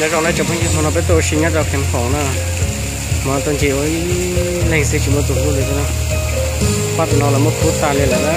Nyob zoo na tsoom phooj ywg, hmo no peb tuaj ua si nyob rau Kheev Khoom na, hmo no tuaj ncig ua ib leeg xwb tsis muaj tus hlub li na. Pab tus no los muab kub tag li lawm na.